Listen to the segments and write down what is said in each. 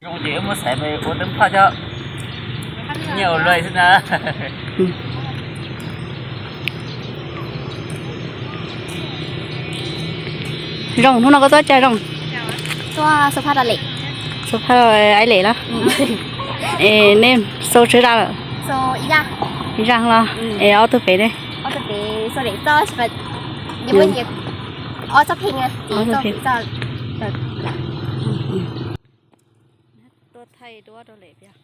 Zoo ces wb muab xaiv ua teeb phaj thiab. Nyiaj ua luaj xwb na. Zoo, hnub no koj tuaj cas zoo? Tuaj xo phaj rau Lem. Xo phaj rau Aib Lem los? Es nej xo tsawg zaj lawm? Ib zaj los? Es ob tug pem ne? Tuaj thaij duab rau Lem tiag.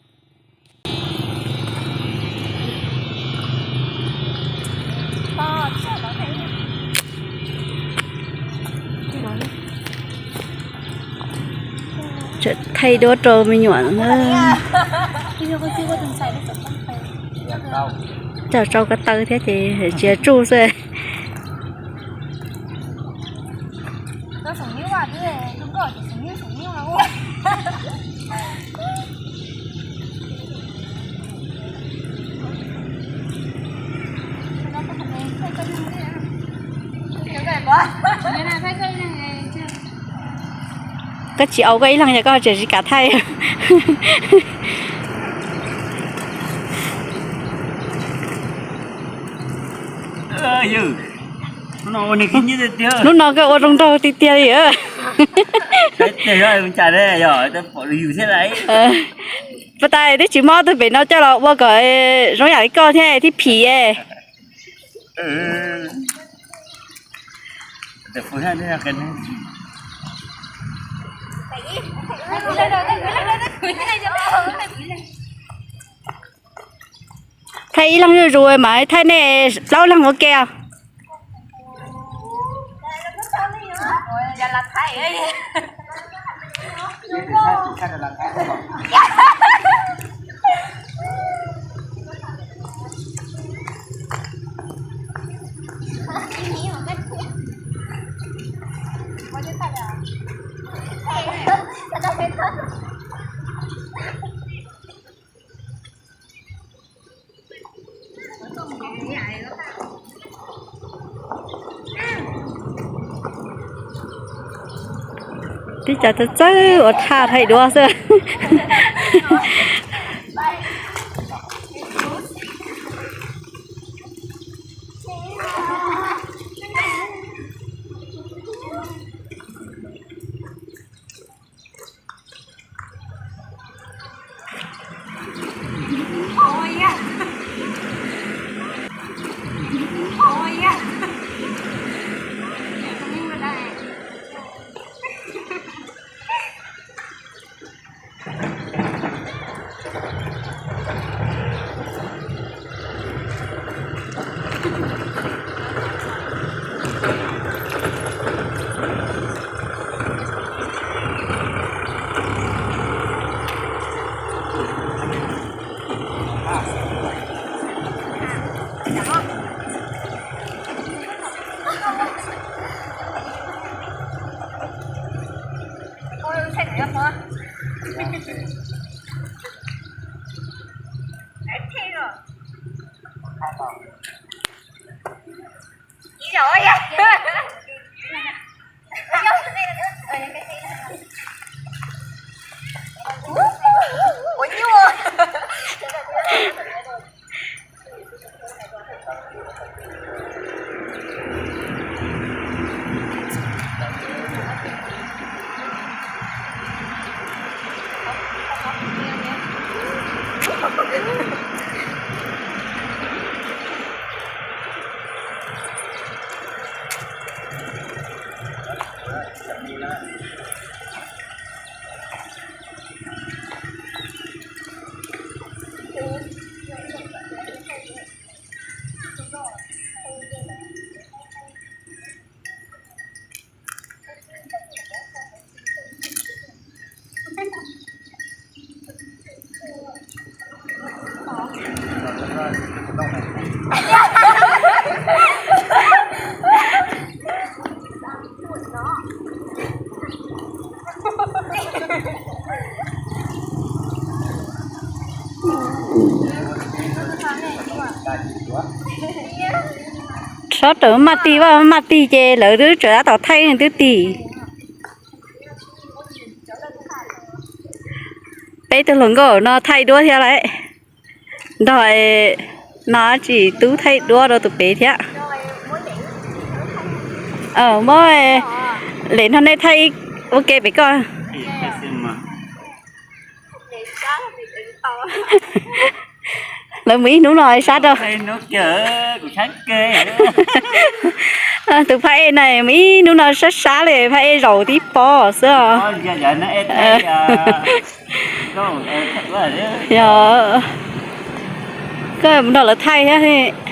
Thaij duab rau me nyuam na. Coj rau ko taw thiab ces tsis tsuj xwb. Koj tsis au koj ib leeg yog koj tseem tsis kam thaij. Hnub no koj ua zoo nraug tiag tiag li. Puas tas twb tsis muab ob tug pem no coj los ua kom zoo yam li koj thiab thiab phim. Thaij ib leeg zuj zus mas thaij nej plaub leeg ua ke os. Tib co txawj txawj ua thaj thaij duab xwb. Sawv daws maj tig vaj maj tig ces lawv twb tseem tab tom thaij twb tig. Peb tug hluas nkauj no thaij duab thiab lauj. Nrog no tsis tub thaij duab rau tus pem thiab. Muab lem no nej thaij ua ke pem koj. Lawv mus ib hnub no sab rau. Tus phab ej na mus ib hnub no sab sab li, phab ej zaum tib pob xwb os. Yog koj mus nrog lawv thaij thiab.